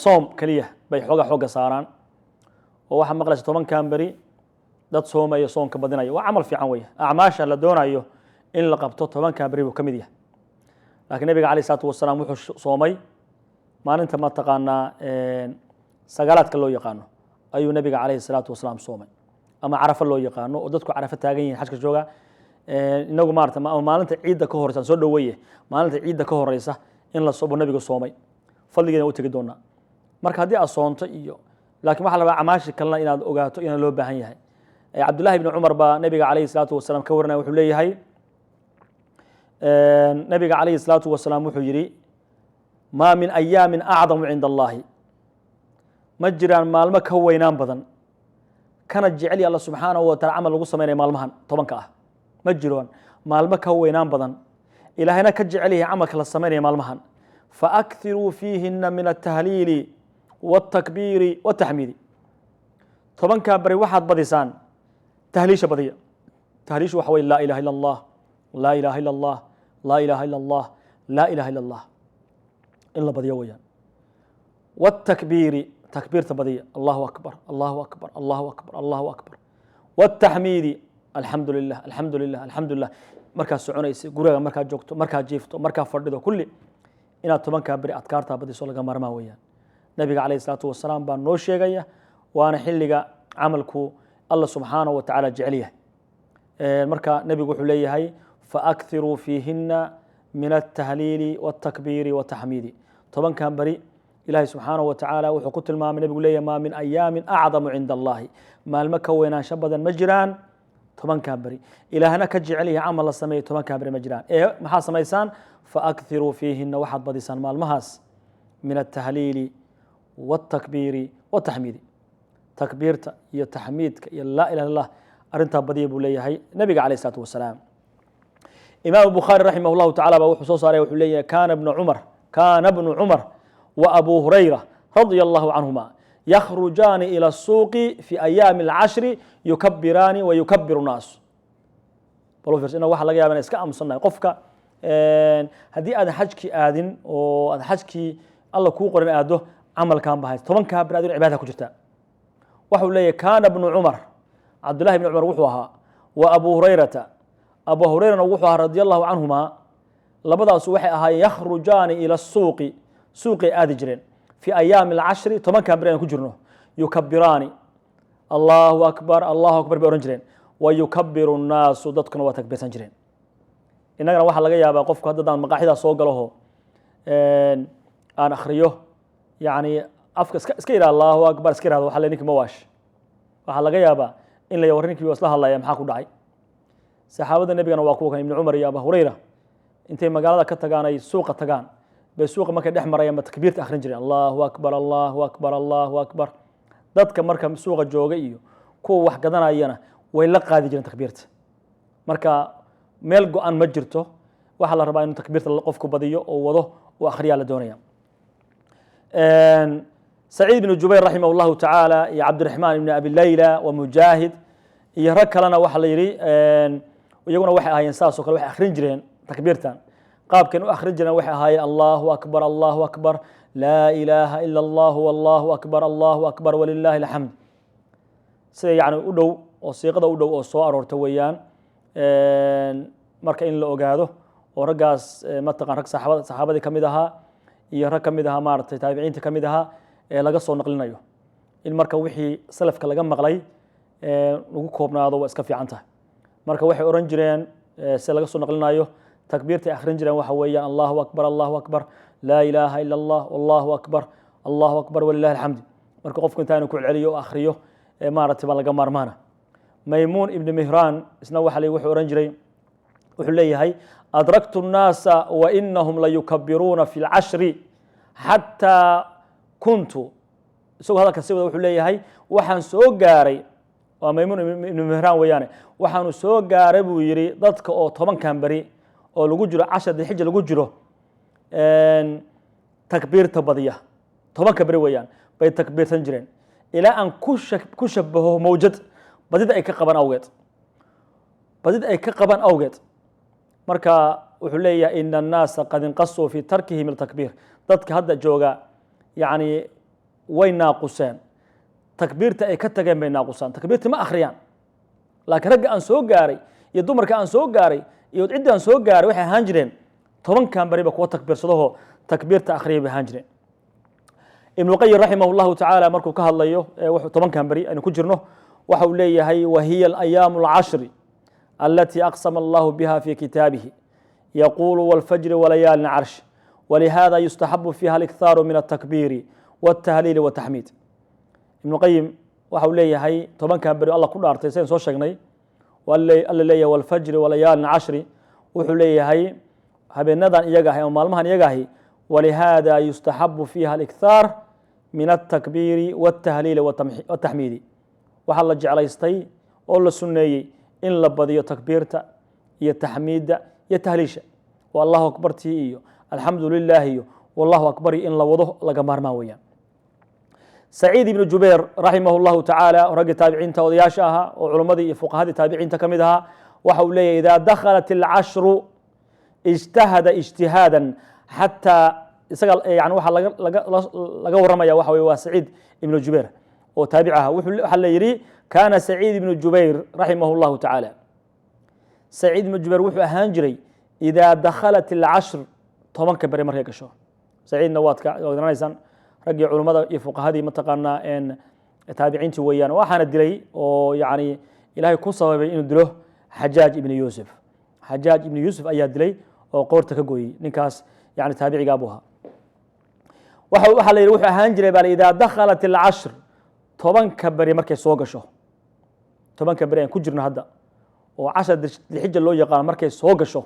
soom keliya bay xoogaa xoogga saaraan, oo waxaa maqlaysa 10-kan beri dad soomaya, soonka badinaya. Waa camal fiican weeye. Acmaasha la doonayo in la qabto 10-kaa beri buu ka mid yahay. Laakiin Nabiga calayh isalaatu wasalaam wuxuu soomay maalinta mataqaanaa sagaalaadka loo yaqaano ayuu Nabiga calayhi salaatu wasalaam soomay, ama Carafo loo yaqaano, oo dadku Carafo taagan yihin, xajka jooga. Inagu maarata ama maalinta ciidda ka horeysa aan soo dhaweeye, maalinta ciidda ka horeysa in la soobo Nabiga soomay, fadligeena u tegi doonaa. Marka haddii aad soonto iyo laakiin waxaa la rabaa acmaashi kalena inaad ogaato inaan loo baahan yahay. Cabdullahi ibni Cumar baa Nabiga calayhi salaatu wasalaam ka warinaya. Wuxuu leeyahay, Nabiga calayhi salaatu wasalaam wuxuu yidhi: "Maa min ayaamin acdamu cinda Allahi", ma jiraan maalmo ka weynaan badan kana jecel Alla subxaanahu wa taala camal lagu sameynaya maalmahan 10-ka ah. Ma jiraan maalmo ka weynaan badan, Ilaahayna ka jecel yahay camalka la sameynaya maalmahan. "Faakthiruu fiihina min altahliili waltakbiiri waltaxmiidi". 10-kaa beri waxaad badisaan tahliisha, badiya tahliishu. Waxa weye laa ilaha illa Allah, laa ilaha illa Allah, laa ilaha illa Allah, laa ilaha illa Allah, in la badiyo weeyaan. Wاtakbiiri, takbiirta badiya, allahu akbar, allahu akbar, allahu akbar, allahu akbar. Wاtaxmiidi, alxamdu lilah, alxamdu lilah, alxamdu lilah. Markaad soconaysa, guriga markaad joogto, markaad jiifto, markaad fadhido, kulli inaad 10-kaa beri adkaartaa badiso laga maarmaan weeyaan. Nabiga calayh isalaatu wasalaam baa noo sheegaya, waana xilliga camalku Alla subxaanahu wa tacaala jecel yahay. Marka nebigu wuxuu leeyahay: "Faakthiruu fiihina min altahliili waltakbiiri waltaxmiidi". 10-kan beri Ilahay subxaanahu wa tacaala wuxuu ku tilmaamay, nebigu leeyahay: "Maa min ayaamin acdamu cinda Allahi", maalmo ka weynaansho badan ma jiraan 10-kan beri, Ilaahna ka jecel yahay camal la sameeyo 10-kan beri ma jiraan. Ee maxaa samaysaan? "Faakthiruu fiihina", waxaad badisaan maalmahaas "min altahliili waltakbiiri waltaxmiidi", takbiirta iyo taxmiidka iyo laa ilaha illallah, arrintaa badiya buu leeyahay nabiga calayh isalaatu wasalaam. Imaam Bukhaari raximah llahu tacala baa wuxuu soo saaray, wuxuu leeyahay: Kana bnu Cumar wa Abu Hurayra radia Allahu canhuma yakhrujaani ila الsuuqi fi ayaami alcashri yukabiraani wa yukabiru nnaas. Bal u fiirso, inna waxa laga yaba inaan iska aamusannahay. Qofka haddii aadan xajkii aadin oo aad xajkii Alla kuu qorin aado, camalkan ba haysta 10-kaa beri adin cibaada ku jirtaa. Waxau leeyahy: Kaana bnu Cumar, Cabdullahi bni Cumar wuxuu ahaa, wa Abu Hurayrata, Abu Hurayrana wuxuu ahaa, radia Allahu canhuma, labadaasu waxay ahaayeen yakhrujaani ila suuqi, suuqay aadi jireen, fi ayaami alcashri, 10-kan beri aan ku jirno, yukabiraani, allahu akbar, allahu akbar bay ohan jireen, wa yukabiru nnaasu, dadkuna waa takbiirsan jireen. Innagana waxaa laga yaabaa qofku haddadaan maqaaxidaa soo galaho aan akhriyo, yani afka iska yidhaha allahu akbar, iska yihahdo, waxa le ninki ma waash. Waxaa laga yaabaa in la war ninkii waa isla hadlaya, maxaa ku dhacay? Saxaabada nebigana waa kuwa kan, Ibni Cumar iyo Abu Hurayra, intay magaalada ka tagaan ay suuqa tagaan bay suuqa markay dhex marayaan ba takbiirta akhrin jireen: allahu akbar, allahu akbar, allahu akbar. Dadka marka suuqa jooga iyo kuwa wax gadanayana way la qaadi jireen takbiirta. Marka meel go-an ma jirto. Waxaa la rabaa inuu takbiirta qofku badiyo oo wado oo akhriyaa la doonaya. Saciid ibnu Jubayr raximah llahu tacaala iyo Cabdiraxmaan ibni Abi Layla wa Mujaahid iyo rag kalena waxaa la yidhi iyaguna waxay ahaayeen saas oo kale, waxay akhrin jireen takbiirtan. Qaabkan u akhrin jireen waxay ahaayeen: allahu akbar, allahu akbar, laa ilaaha ila Allah, wallahu akbar, allahu akbar, walilahi alxamd. Sida yani u dhow oo siiqada u dhow oo soo aroorta weeyaan. Marka in la ogaado oo raggaas mataqan rag saxaabadii ka mid ahaa iyo rag ka mid ahaa maaragtay taabiciinta ka mid ahaa ee laga soo naqlinayo, in marka wixii salafka laga maqlay lagu koobnaado waa iska fiican tahay. Marka waxay oran jireen, sida laga soo naqlinayo, takbiirtay akhrin jireen waxa weeyaan: allahu akbar, allahu akbar, laa ilaaha ila Allah, allahu akbar, allahu akbar, walilahi alxamd. Marka qofku intaanu ku celceliyo oo akhriyo maaragtay baa laga maarmaana. Maymuun ibni Mihraan isna waxa wuxuu oran jiray, wuxuu leeyahay: "Adraktu الnaasa wainahum layukabiruuna fi اlcashri xataa kuntu Isagoo hadalka si wada wuxuu leeyahay, waxaan soo gaaray, waa Maymuun Ibnu Mihraan weeyaane, waxaanu soo gaaray buu yidhi dadka oo 10kan beri oo lagu jiro 10 Dilxija lagu jiro takbiirta badiya. 10ka beri weeyaan bay takbiirsan jireen ilaa aan ku shabaho mawjad, badida ay ka qabaan awgeed, badida ay ka qabaan awgeed. Marka wuxuu leeyahay: "Ina annaasa qad inqasuu fi tarkihim iltakbiir." Dadka hadda jooga yacni way naaquseen, takbiirta ay ka tageen bay naaqusaan, takbiirta ma akhriyaan. Laakiin ragga aan soo gaaray iyo dumarka aan soo gaaray iyo cidda aan soo gaaray waxay ahaan jireen 10kan beriba kuwa takbiirsadahoo takbiirta akhriyay bay ahaan jireen. Ibnu Qayim raximah llahu tacaala markuu ka hadlayo 10kan beri aynu ku jirno, waxa uu leeyahay: "Wahiya alayaamu alcashri alati aqsama allahu biha fi kitaabihi, yaqulu: walfajri walayaalin carsh. Walihada yustaxabu fiha alikhaaru min altakbiiri waltahliili waltaxmiid." Ibnu Qayim waxa uu leeyahay 10kan beri Allah ku dhaartay, sidan soo sheegnay, Alla leeyahay walfajri walayaalin cashri. Wuxuu leeyahay habeenadan iyaga ahi ama maalmahan iyaga ahi, walihada yustaxabu fiiha alikhaar min altakbiiri waltahliili waltaxmiidi. Waxaa la jeclaystay oo la sunneeyey in la badiyo takbiirta iyo taxmiidda iyo tahliisha oo Allahu akbartii iyo alxamdu lilah iyo wallahu akbar in la wado laga maarmaan weeyaan. Saciid Ibnu Jubayr raximah llahu tacaala, raggii taabiciinta odayaasha ahaa oo culummadii iyo fuqahadii taabiciinta ka mid ahaa, waxa uu leeyahy: idaa dakhalat alcashru ijtahada ijtihaadan xataa isaga. Yani waxaa laga warramaya waxa weye waa Saciid Ibnu Jubayr oo taabic aha. Waxaa la yidhi: kaana Saciid Ibnu Jubayr raximah llahu tacaala, Saciid Ibnu Jubayr wuxuu ahaan jiray idaa dakhalat alcashr, 10ka beri markay gasho. Saciidna waad ka waad garanaysaan, raggii culummada iyo fuqahadii mataqaanaa taabiciintii weeyaan. Waxaana dilay oo yacni Ilaahay ku sababay inuu dilo Xajaaj Ibnu Yuusuf. Xajaaj Ibnu Yuusuf ayaa dilay oo qoorta ka gooyey ninkaas, yani taabicigaa buu ahaa. Waxaa la yidhi wuxuu ahaan jiray baa idaa dakhalat alcashr, 10ka beri markay soo gasho, 10ka beri aan ku jirno hadda oo 10 Dilxija loo yaqaano markay soo gasho,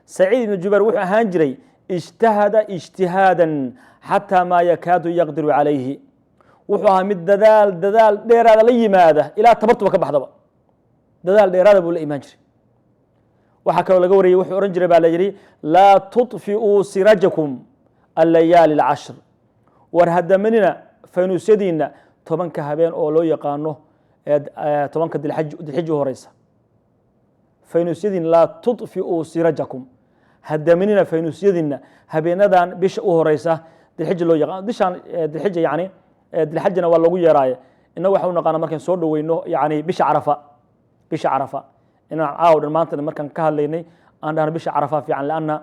Saciid Ibnu Jubayr wuxuu ahaan jiray ijtahada ijtihaadan xataa maa yakaadu yaqdiru calayhi. Wuxuu ahaa mid dadaal dheeraada la yimaada ilaa tabartuba ka baxdaba, dadaal dheeraada buu la imaan jiray. Waxaa kaloo laga wariyey wuxuu odhan jiray baa la yidhi: "Laa tudfi'uu sirajakum allayaali alcashr." War hadamanina faynuusyadiinna 10ka habeen oo loo yaqaano 10ka Dilxij u horeysa. Faynuusyadiin, laa tudfi'uu sirajakum, hadamanina faynuusyadiinna habeenadan bisha u horeysa Dilxija loo yaqaan, bishaan Dilxija, yani Dilxajana waa loogu yeeraaye. Innagu waxaan u naqaana markaan soo dhoweyno yani bisha Carafa, bisha Carafa inaan caaw dhan maanta markaan ka hadlaynay aan dhahno bisha Carafa fiican, lianna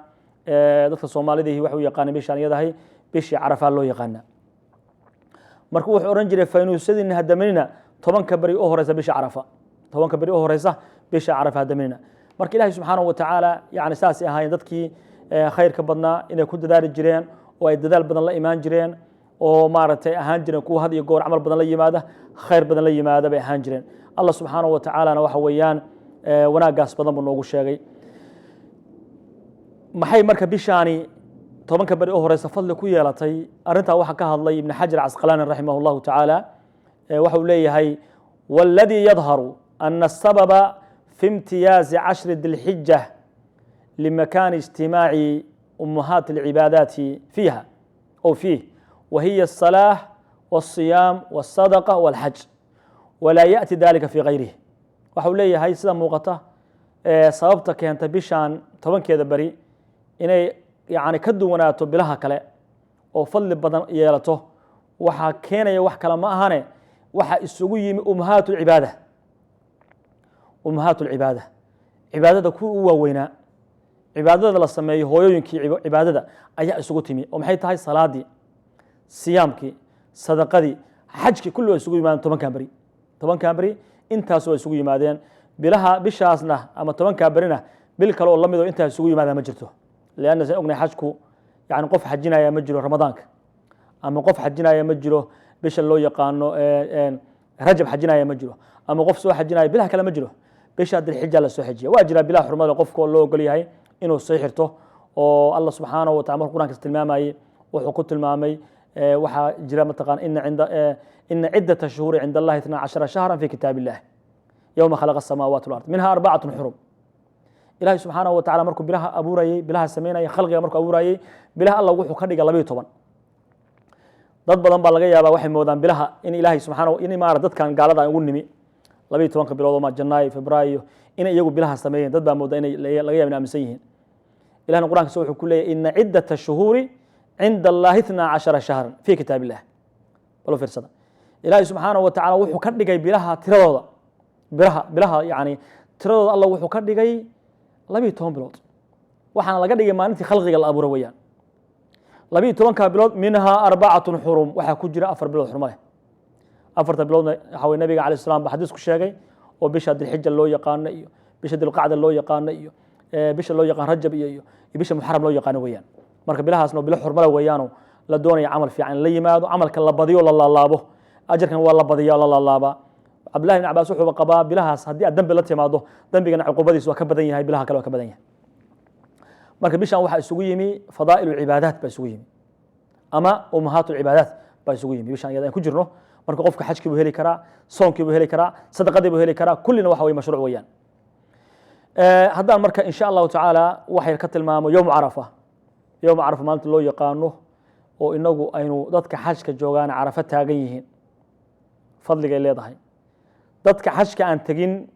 dadka Soomaalidihi waxay u yaqaaneen bishaan iyadahay bishii Carafa loo yaqaana. Marka wuxuu odhan jiray: faynuusyadiina hadamanina 10ka beri u horeysa bisha Carafa, 10ka beri u horeysa bisha Carafa hadamanina. Marka Ilahay subxaanahu wa tacaala yani saasay ahaayeen dadkii khayrka badnaa, inay ku dadaali jireen oo ay dadaal badan la imaan jireen oo maaragtay ahaan jireen kuwa had iyo goor camal badan la yimaada, khayr badan la yimaada bay ahaan jireen. Allah subxaanahu wa tacaalana waxa weeyaan wanaaggaas badan buu noogu sheegay. Maxay marka bishaani 10ka beri u horeysa fadli ku yeelatay? Arrintaa waxaa ka hadlay Ibn Xajar Casqalaani raximah llahu tacaala. Waxa uu leeyahay: "Wاladii yadharu ana الsababa fi imtiyaazi cashri dilxija limakani ijtimaaci umahaati اlcibaadaati fiiha أو fiih, wahiya الصalaaة والصiyaam والصadaqa والxaj, walaa yaأti dalika fi gayrih." Waxa uu leeyahay sida muuqata sababta keenta bishaan 10keeda beri inay yani ka duwanaato bilaha kale oo fadli badan yeelato, waxaa keenaya wax kale ma ahane, waxaa isugu yimi umahaat lcibaada, umahaat lcibaada, cibaadada kuwa u waaweynaa, cibaadada la sameeyo hooyooyinkii cibaadada ayaa isugu timi. Oo maxay tahay? Salaadii, siyaamkii, sadaqadii, xajkii, kulli waa isugu yimaadeen 10kan beri. 10kan beri intaas waa isugu yimaadeen. Bilaha bishaasna ama 10kaa berina bil kale oo la mid oo intaas isugu yimaada ma jirto, lianna san ognahay xajku yani qof xajinaya ma jiro Ramadaanka, ama qof xajinaya ma jiro bisha loo yaqaano Rajab xajinaya ma jiro, ama qof soo xajinaya bilaha kale ma jiro. Bisha Dilxija la soo xajiya. Waa jira bilaha xurmada qofka loo ogol yahay inuu soo xirto, oo Allah subxaanahu wa tacala markuu Qur'aankaas tilmaamayey wuxuu ku tilmaamay Waxaa jira mataqaan ina cinda ina ciddata shuhuuri cinda Allahi 12 shahran fi kitaab illah yowma khalaqa asamaawaat walard minha arbacatun xurum. Ilahay subxaanahu wa tacala markuu bilaha abuurayey, bilaha sameynayay, khalqiga markuu abuurayey, bilaha Alla wuxuu ka dhigay 12. Dad badan baa laga yaabaa waxay moodaan bilaha in Ilaahay subxaanahu in maara dadkan gaalada aan ugu nimi 12-ka bilood oo ma Janaayo, Febraayo, inay iyagu bilaha sameeyeen. Dad baa mooda inay laga yaaba in aaminsan yihiin. Ilahna Qur'ankiisa wuxuu ku leeyahy: ina ciddata shuhuuri cinda Allahi 12 shahran fi kitaab illah. Balo fiirsada, Ilaahay subxaanahu wa tacala wuxuu ka dhigay bilaha tiradooda, bilaha yani tiradooda Alla wuxuu ka dhigay 12 bilood. Waxaana laga dhigay maalintii khalqiga la abuuray weeyaan. 12-ka bilood, minhaa arbacatun xurum, waxaa ku jira 4 bilood xurmo leh. Afarta biloodna waxa weye nabiga alayh salam ba xadiis ku sheegay, oo bisha Dilxija loo yaqaano iyo bisha Dilqacda loo yaqaano iyo bisha loo yaqaan Rajab iyo bisha Muxaram loo yaqaano weeyaan. Marka bilahaasna bilo xurmale weeyaano la doonaya camal fiican in la yimaado, camalka la badiyo, la laalaabo, ajarkan waa la badiya, la laalaabaa. Cabdillahi bin Cabaas wuxuuba qabaa bilahaas haddii aad dembi la timaado, dembigana cuqubadiis waa ka badan yahay bilaha kale, waa ka badan yahay. Marka bishan waxaa isugu yimi fadaa'il cibaadaat baa isugu yimi, ama ummahaat cibaadaat baa isugu yimi bishan iyada aan ku jirno. Marka qofka xajkii buu heli karaa, soonkii buu heli karaa, sadaqadii buu heli karaa, kullina waxa weye mashruuc weeyaan. Haddaan marka insha Allahu tacaala waxay ka tilmaamo yowmu Carafa, yowmu Carafa maalinta loo yaqaano oo inagu aynu dadka xajka joogaana Carafa taagan yihiin, fadligay leedahay, dadka xajka aan tegin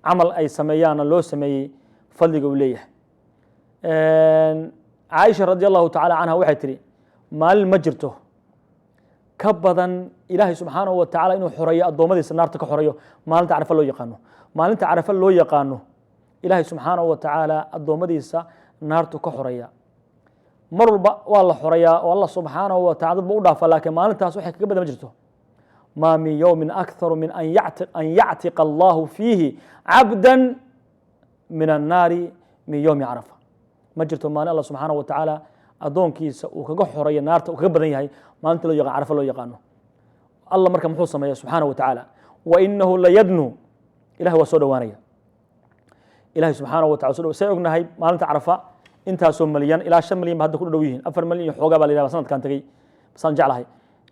camal ay sameeyaanna loo sameeyey, fadliga uu leeyahay. Caaisha radi Allahu tacala canha waxay tihi: maalin ma jirto ka badan Ilaahay subxaanahu wa tacala inuu xoreeyo addoommadiisa, naarta ka xoreeyo, maalinta Carafa loo yaqaano. Maalinta Carafa loo yaqaano Ilaahay subxaanahu wa tacaala addoommadiisa naartu ka xoreeya. Mar walba waa la xoreeyaa oo Allah subxaanahu wa tacala dad ba u dhaafa, laakiin maalintaas waxay kaga badan ma jirto. Maa min yowmin akharu min an yactiqa Allahu fiihi cabda min annaari min yowmi Carafa. Ma jirto maalin Allah subxaanahu wa tacaala addoonkiisa uu kaga xoreeyo naarta uu kaga badan yahay maalinta loo yaqaan Carafa loo yaqaano. Allah marka muxuu sameeya subxaanahu wa tacaala? Wa inahu layadnu, Ilahay waa soo dhowaanaya. Ilahay subxaanahu wa tacala soo dhow say ognahay maalinta Carafa intaasoo malyan, ilaa 5 malyan ba hadda ku dhow yihiin, 4 malyan iyo xoogaa baa la yidhahda sanadkan tegey saan jeclahay.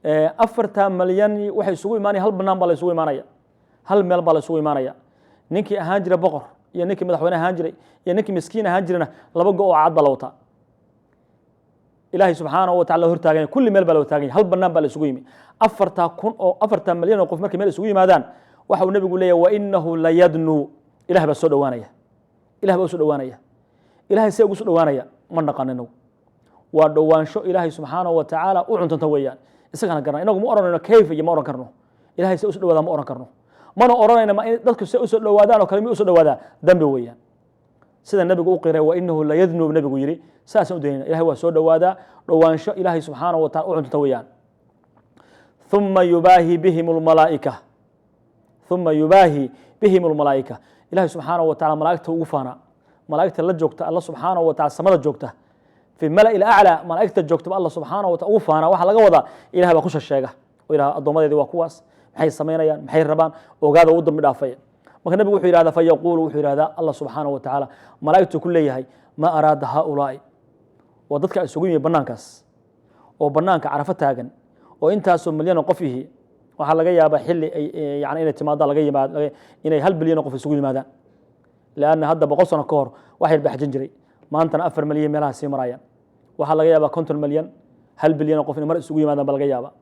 4-taa malyan waxay isugu imaanaya hal banaan baa la isugu imaanaya, hal meel baa la isugu imaanaya. Ninkii ahaan jira boqor iyo ninkii madaxweyne ahaan jiray iyo ninkii miskiin ahaan jirana laba go oo cad baa la wataa. Ilaahay subxaanahu wa tacala hortaagan, kulli meel baa la hortaagan yahay, hal banaan baa la isugu yimi. Afartaa kun oo 4-taa malyan oo qof markay meel isugu yimaadaan, waxa uu nabigu leeyahay: wa inahu layadnu, Ilah baa soo dhowaanaya, Ilah baa usoo dhowaanaya. Ilahay see ugu soo dhowaanaya ma naqan inagu. Waa dhowaansho Ilaahay subxaanahu wa tacaala u cuntanta weeyaan, isagana garana. Inagu ma oranayno kayf iyo ma oran karno. Ilahay see usoo dhawaada ma oran karno, mana oranayno ma in dadku see usoo dhowaadaan oo kale mi usoo dhowaadaa. Dambi weeyaan. Sida nabigu u qiray, wa inahu layadnu, nabigu yidhi, saasaan u daynayna. Ilahay waa soo dhowaadaa, dhowaansho Ilaahay subxaanahu wa tacala u cuntanta weeyaan. Uma yubaahi bihim lmalaa'ika, uma yubaahi bihim lmalaa'ika. Ilahay subxaanahu wa tacala malaa'igta ugu faanaa, malaa'igta la joogta Alla subxaanahu wa tacala, samada joogta, fi mala'i aclaa malaa'igta joogta ba Alla subxaanahu wa tacala ugu faanaa. Waxaa laga wadaa Ilahay baa ku shasheega oo ilaha addoommadeedii waa kuwaas, maxay samaynayaan, maxay rabaan, ogaada, u dambi dhaafaya. Marka nabigu wuxuu yidhahdaa: fayaquulu, wuxuu yidhahdaa Allah subxaanahu wa tacaala malaa'igtu ku leeyahay: ma araada haaulaa'i? Waa dadka isugu yimi bannaankaas oo bannaanka Carafo taagan oo intaasoo milyan oo qof ihi. Waxaa laga yaabaa xilli ay yani inay timaadaan laga yimaad inay 1 bilyan oo qof isugu yimaadaan, leanna hadda 100 sano ka hor wax yar baa xajin jiray, maantana 4 malyan meelaha sii marayaan. Waxaa laga yaabaa 50 malyan, 1 bilyan oo qof inay mar isugu yimaadaan ba laga yaabaa.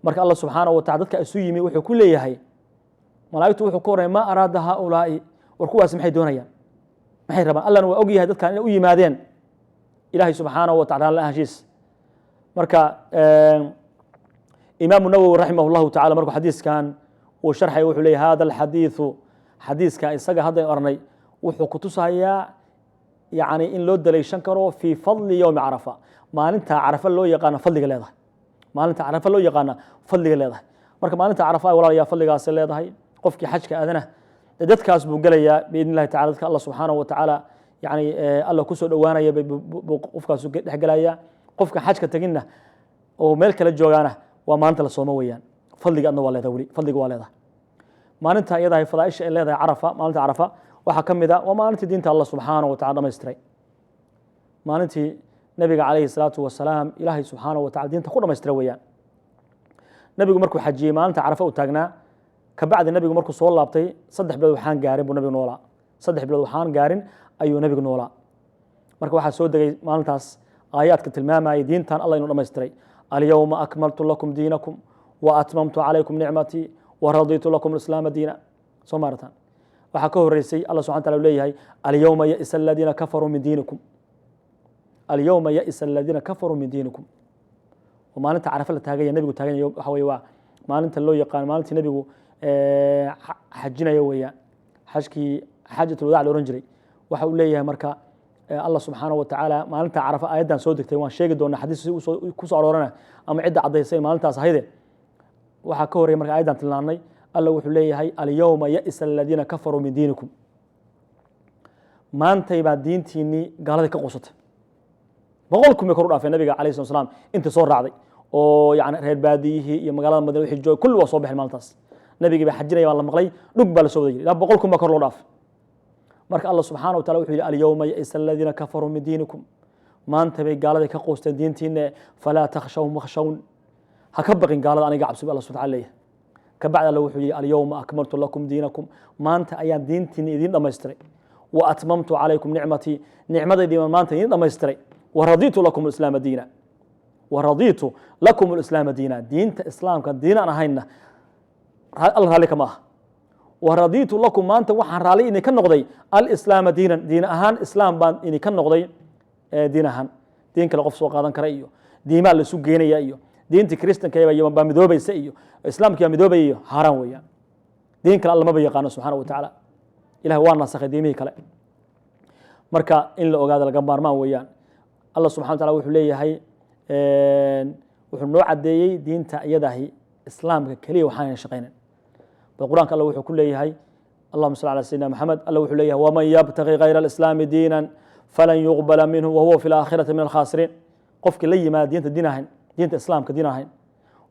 Marka Allah subxaanahu wa tacala dadka isu yimi wuxuu ku leeyahay malaa'igtu, wuxuu ku oranaya: ma araada haaulaa'i? War kuwaasi maxay doonayaan, maxay rabaan? Allahna waa og yahay dadkan inay u yimaadeen Ilaahay subxaanahu wa tacala la ahaanshiis. Marka Imaamu Nawowi raximah llahu tacala markuu xadiiskan uu sharxaya wuxuu leeyahy: hada alxadiidu, xadiiska isaga haddaynu arnay, wuxuu kutusayaa yani in loo daliishan karo fii fadli yowmi Carafa, maalinta Carafa loo yaqaano fadliga leedahay, maalinta Carafa loo yaqaana fadliga leedahay. Marka maalinta Carafa ay walaalayaa fadligaasi leedahay. Qofkii xajka aadana dee dadkaas buu gelayaa biidn illahi tacala. Dadka Allah subxaanahu wa tacaala yani Alla kusoo dhowaanaya buu qofkaasu dhex gelaya. Qofka xajka teginna oo meel kale joogaana, waa maalinta la soomo weeyaan. Fadliga adna waa leedahay, weli fadliga waa leedahay maalinta iyadahay. Fadaaisha ay leedahay Carafa, maalinta Carafa, waxaa ka mid a waa maalintii diinta Allah subxaanahu wa tacala dhamaystiray, maalintii Nabiga calayhi salaatu wasalaam Ilaahay subxaanahu wa tacala diinta ku dhamaystira weeyaan. Nabigu markuu xajiyey, maalinta Carafa uu taagnaa, kabacdi nabigu markuu soo laabtay, 3 bilood waxaan gaarin buu nabigu noolaa. 3 bilood waxaan gaarin ayuu nabigu noolaa. Marka waxaa soo degay maalintaas aayaadka tilmaamayay diintan Allah inuu dhamaystiray: "Alyawma akmaltu lakum diinakum wa atmamtu calaykum nicmatii wa raditu lakum alislaama diina." Soo maarataan, waxaa ka horeysay Allah subxana wataala leeyahay: "Alyawma ya'isa aladiina kafaruu min diinikum, alyawma ya'isa aladiina kafaruu min diinikum." Oo maalinta Carafa la taaganya, nabigu taaganya, waxa weye waa maalinta loo yaqaan maalintii nabigu xajinaya weeyaan, xajkii xaajat ulwadac la ohan jiray. Waxa uu leeyahay marka Allah subxaanahu wa tacaala maalinta Carafa aayaddan soo degtay. Waan sheegi doonaa xadiis si ku soo aroorana ama cidda caddaysay maalintaas ahayde. Waxaa ka horreya marka aayaddan tilmaamnay, Alla wuxuu leeyahay: "Alyawma ya'isa aladiina kafaruu min diinikum." Maantay baa diintiinnii gaaladii ka quusatay. 100,000 bay kor u dhaafeen nabiga alayhi salatu wasalaam intii soo raacday, oo yani reer baadiyihii iyo magaalada Madiina wixii joogay kulli waa soo baxeen maalintaas. Nabigii baa xajinaya baa la maqlay, dhug baa la soo wada yiri, ilaa 100,000 baa kor loo dhaafay. Marka Allah subxaana wa taala wuxuu yidhi: "Alyawma ya'isa aladiina kafaruu min diinikum." Maanta bay gaaladii ka quusteen diintiinne. "Falaa takhshawhum wakhshawn." Ha ka baqin gaalada, aniga cabsi, Allah subxana leeyahay. Kabacdi Alla wuxuu yidhi: "Alyawma akmaltu lakum diinakum." Maanta ayaan diintiina idiin dhamaystiray. "Wa atmamtu calaykum nicmatii." Nicmadaydii baan maanta idiin dhamaystiray. "Wa raditu lakum alislaama diina, wa raditu lakum alislaama diina." Diinta Islaamka diin aan ahayna Alla raalli kama aha. "Wa raditu lakum." Maanta waxaan raalli idinka noqday alislaama diinan, diin ahaan Islaam baan idinka noqday diin ahaan. Diin kale qof soo qaadan kara iyo diimaa la isu geenaya iyo diintii Kristanka baa midoobaysa iyo Islaamkii baa midoobaya iyo xaaraan weeyaan. Diin kale Alla maba yaqaano subxaana wa tacaala. Ilahi waa nasakhay diimihii kale. Marka in la ogaado laga maarmaan weeyaan. Allah subxana wa taala wuxuu leeyahay, wuxuu noo caddeeyey diinta iyadahi Islaamka keliya waxaanan shaqaynan. Bal Qur'anka Alla wuxuu ku leeyahay, allahuma salli ala sayidina Maxamed, Alla wuxuu leeyahay: "Waman yabtaqi gayra alislaami diinan falan yuqbala minhu wahuwa fi laakhirati min alkhaasiriin." Qofkii la yimaada diinta diin ahayn, diinta Islaamka diin ahayn,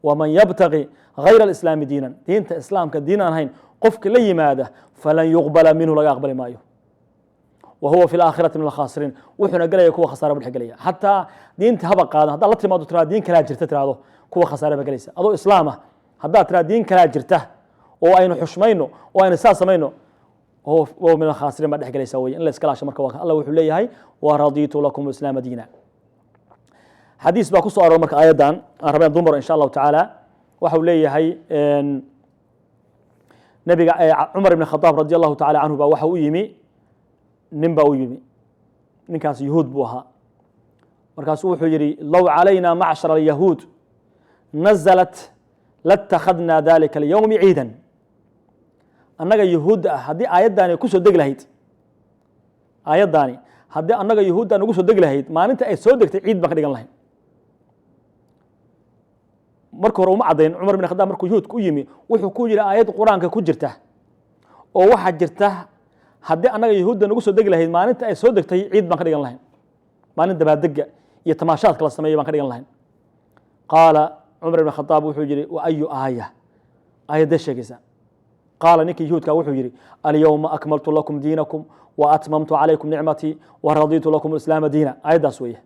waman yabtaqi gayra alislaami diinan, diinta Islaamka diin aan ahayn qofkii la yimaada, falan yuqbala minhu, laga aqbali maayo, wahuwa fi laakhirati min alkhaasiriin, wuxuuna gelaya kuwa khasaara buu dhex gelaya. Xataa diinta haba qaadan, haddaad la timaado tiraa diin kalaa jirta, tiraahdo, kuwa khasaare ba gelaysa. Adoo Islaam ah haddaad tiraa diin kalaa jirta oo aynu xushmayno oo aynu saa samayno, huwa min alkhaasiriin baa dhex gelaysa wey. In la iska laasho. Marka Allah wuxuu leeyahay: "Waraditu lakum islaama diina." Xadiis baa ku soo aroor marka aayaddan aan rabeen dumar insha Allahu tacaala. Waxa uu leeyahay nabiga Cumar ibn Khadaab radi Allahu tacala canhu baa waxa u yimi nin baa u yimi. Ninkaas Yahuud buu ahaa. Markaasuu wuxuu yidhi: "Low calayna macshar alyahuud nazalat latakhadna dalika alyawmi ciidan." Annaga yahuudda ah haddii aayaddaani kusoo degi lahayd, aayaddaani haddii annaga yahuudda nagu soo degi lahayd, maalinta ay soo degtay ciid baan ka dhigan lahayn. Marka hore uma caddayn Cumar bin Khadaab. Markuu yahuudka u yimi, wuxuu ku yidhi: "Aayad Qur-aanka ku jirta oo waxaa jirta, haddii annaga yahuudda nagu soo degi lahayd, maalinta ay soo degtay ciid baan ka dhigan lahayn, maalin dabaaldega iyo tamaashaadka la sameeyo baan ka dhigan lahayn." Qaala Cumar ibn Khadaab, wuxuu yidhi: "Wa ayu aaya? Aayaddee sheegaysaa?" Qaala ninkii yahuudka wuxuu yidhi: "Alyawma akmaltu lakum diinakum wa atmamtu calaykum nicmatii wa raditu lakum alislaama diina." Aayaddaas weeye.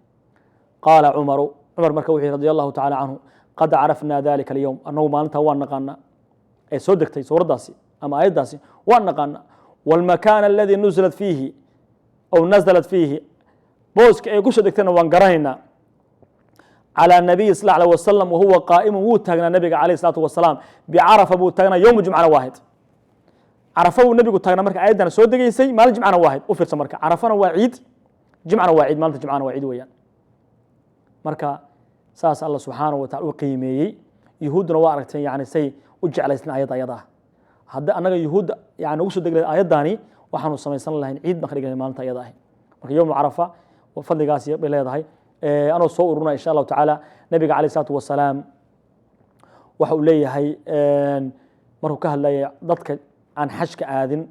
Qaala Cumaru, Cumar marka wuxuu yidhi radi Allahu tacala canhu: "Qad carafna dalika alyowm." Annagu maalintaa waan naqaanaa ee soo degtay suuraddaasi ama aayaddaasi, waan naqaanaa. "Wاlmakaan aladi nuzilat fiihi aw nazalat fiihi." Booska ay ku soo degtayna waan garanaynaa. "Calى nabiyi sal alيه wasalam wahuwa qaa'imun." Wuu taagnaa nabiga alayh الsalaatu wasalaam, bicarafa buu taagnaa, yowma jumcana waa ahayd. Carafa buu nabigu taagnaa marka aayaddan soo degaysay, maalin jimcana waa ahayd. U fiirsa marka, Carafana waa ciid, jimcana waa ciid, maalinta jimcana waa ciid weeyaan. Marka saas Alla subxaanahu wa tacala u qiimeeyey. Yuhuudduna waa aragteen, yani say u jeclaysteen ayadda ayada ah. Hadda annaga yuhuudda yani ugu soo degi lahayd aayaddaani, waxaanu samaysan lahayn ciid baan ka dhigi lahayn maalinta ayada ahi. Marka yowmu Carafa fadligaas bay leedahay. Anoo soo ururina insha Allahu tacaala, nabiga calayh isalaatu wasalaam waxa uu leeyahay markuu ka hadlayay dadka aan xajka aadin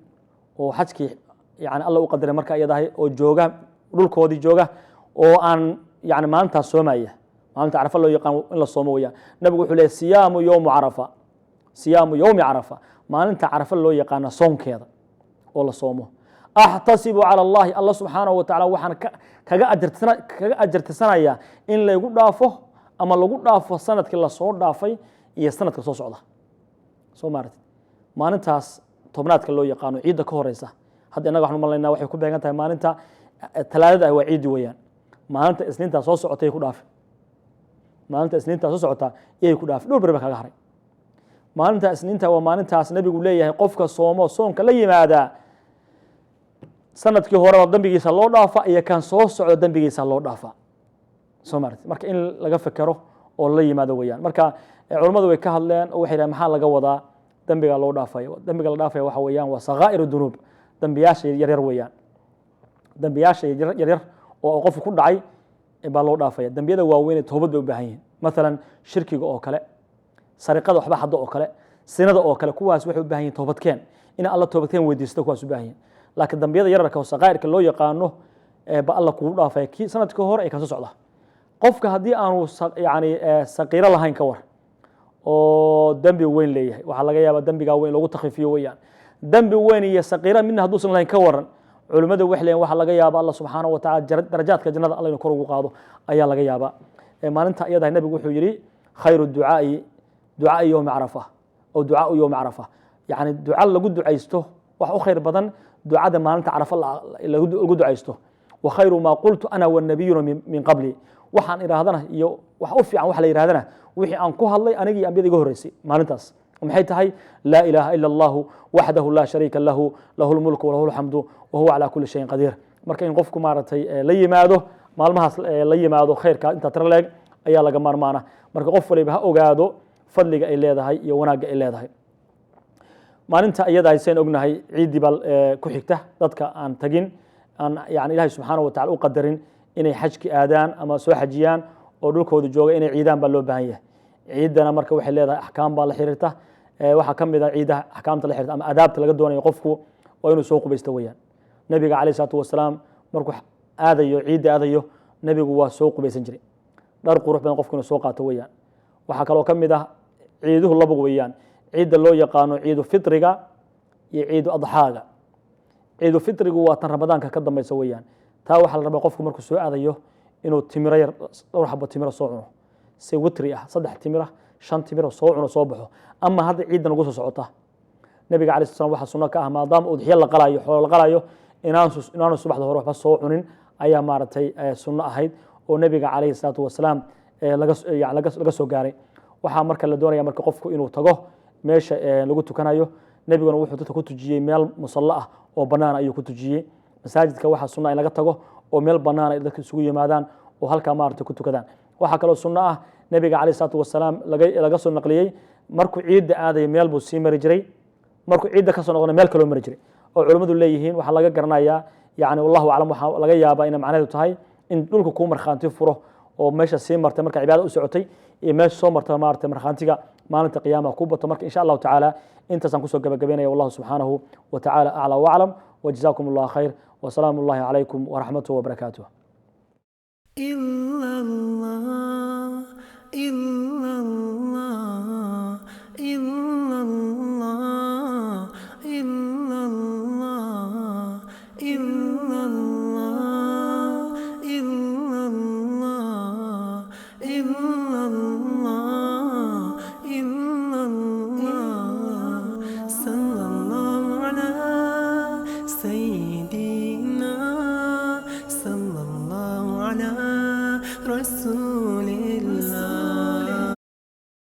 oo xajkii yani Alla u qadaray marka iyadahay oo jooga dhulkoodii jooga oo aan yani maalintaas soomaya, maalinta Carafa loo yaqaan in la soomo weyaan. Nabigu wuxuu leeyahy: "Siyaamu yowmu Carafa, siyaamu yowmi Carafa," maalinta Carafa loo yaqaana soonkeeda oo la soomo. Axtasibu cala Allahi, Alla subxaanahu wa tacala waxaan kaga ajartisanayaa in laygu dhaafo ama lagu dhaafo sanadkii lasoo dhaafay iyo sanadka soo socda. Soo maaragtid, maalintaas tobnaadka loo yaqaano, ciidda ka horeysa, hadda innaga waxaan u malaynaa waxay ku beegan tahay maalinta Talaadada ah, waa ciiddi weeyaan. Maalinta Isniintaa soo socotay ku dhaafi, maalinta Isniintaa soo socota iyay ku dhaafi. Dhowr beri ba kaga haray. Maalinta Isniinta waa maalintaas Nabigu leeyahay qofka soomo, soonka la yimaadaa, sanadkii horeba dembigiisa loo dhaafa iyo kan soo socda dembigiisa loo dhaafa. Soo maaragtid, marka in laga fekero oo la yimaado weeyaan. Marka culammadu way ka hadleen oo waxay yidhahen, maxaa laga wadaa dembiga loo dhaafayo? Dembiga la dhaafaya waxa weeyaan waa sakaa'ir dunuub, dembiyaasha yaryar weeyaan. Dembiyaasha yaryar oo qofku ku dhacay baa loo dhaafaya. Dembiyada waaweyn ee toobad bay u baahan yihiin, mathalan shirkiga oo kale, sariqada, waxba xaddo oo kale, sinada oo kale, kuwaas waxay u baahan yihin toobadkeen, in Alla toobadkeen weydiisto, kuwaas u baahan yihin. Laakiin dambiyada yararka oo sakaa'irka loo yaqaano ba Alla kugu dhaafaya kii sanadkii hore ee kan soo socda. Qofka haddii aanu yani saqiiro lahayn, ka war oo dembi weyn leeyahay? Waxaa laga yaabaa dembigaa weyn lagu takfiifiyo weeyaan. Dembi weyn iyo saqiira midna hadduusan lahayn, ka waran? Culimmadu waxay leeyihin waxaa laga yaabaa Alla subxaanahu wa tacala darajaadka jannada Alla inuu kor ugu qaado ayaa laga yaabaa. Maalinta iyadahay Nabigu wuxuu yidhi: khayru ducaai ducaai yowmi Carafa aw ducaau yowmi Carafa. Yani duca lagu ducaysto wax u khayr badan ducada maalinta Carafa lagu ducaysto. Wa khayru maa qultu ana wannabiyuna min qabli, waxaan idhaahdana iyo wax u fiican wax la yidhahdana wixii aan ku hadlay anigii ambiyada iga horreysay maalintaas maxay tahay? Laa ilaaha ila Allahu waxdahu laa shariika lahu, lahu lmulku walahu alxamdu wahuwa calaa kulli shayin qadiir. Marka in qofku maaragtay la yimaado maalmahaas, la yimaado khayrka intaa tiro leeg ayaa laga maarmaana. Marka qof waliba ha ogaado fadliga ay leedahay iyo wanaagga ay leedahay maalinta iyada. Hayseen ognahay ciiddii baa ku xigta. Dadka aan tagin, aan yani Ilahay subxaanahu wa tacala u qadarin inay xajki aadaan ama soo xajiyaan oo dhulkooda jooga, inay ciidaan baa loo baahan yahay. Ciiddana marka waxay leedahay axkaam baa la xiriirta. Waxaa ka mid ah ciidaha axkaamta la xiriirta ama adaabta laga doonayo, qofku waa inuu soo qubaysto weeyaan. Nabiga calayh isalaatu wasalaam markuu aadayo ciidda aadayo, Nebigu waa soo qubaysan jiray. Dhar qurux badan qofku inuu soo qaato weeyaan. Waxaa kaloo ka mid ah, ciiduhu laba weeyaan: ciidda loo yaqaano ciidu fitriga iyo ciidu adxaaga. Ciidu fitrigu waa tan Ramadaanka ka dambaysa weeyaan. Taa waxaa la rabaa qofku markuu soo aadayo inuu timiro yar, dhowr xabo timiro soo cuno si witri ah, saddex timira, shan timiro soo cuno, soo baxo. Ama hadda ciiddan ugu soo socota, Nabiga alay sl slam waxaa sunno ka ah, maadaama udxiyo la qalayo, xoolo la qalayo, inaanu subaxda hore waxba soo cunin ayaa maaragtay sunno ahayd oo Nebiga calayhi salaatu wasalaam laga yani laga soo gaaray. Waxaa marka la doonaya marka qofku inuu tago meesha lagu tukanayo. Nebiguna wuxuu dadka ku tujiyey meel musallo ah oo bannaan ayuu ku tujiyey. Masaajidka waxaa sunna in laga tago oo meel bannaan ay dadka isugu yimaadaan oo halkaa maaragtay ku tukadaan. Waxaa kaloo sunno ah, Nebiga calayhi salaatu wasalaam laga soo naqliyey, markuu ciidda aadayo meel buu sii mari jiray, markuu ciidda ka soo noqona meel kaloo mari jiray, oo culimmadu leeyihiin waxaa laga garanayaa, yani wallahu aclam, waxaa laga yaabaa inay macnaheedu tahay in dhulka kuu markhaanti furo oo meesha sii martay marka cibaada u socotay iyo meesha soo martay, maaragtay markhaantiga maalinta qiyaamaha ku bato. Marka insha Allahu tacaala intaasaan kusoo gabagabaynaya. Wallahu subxaanahu wa tacaala aclaa waclam, wajazakum Allah khayr, wasalaamu Allahi calaykum waraxmatuh wabarakaatuh. إلا الله إلا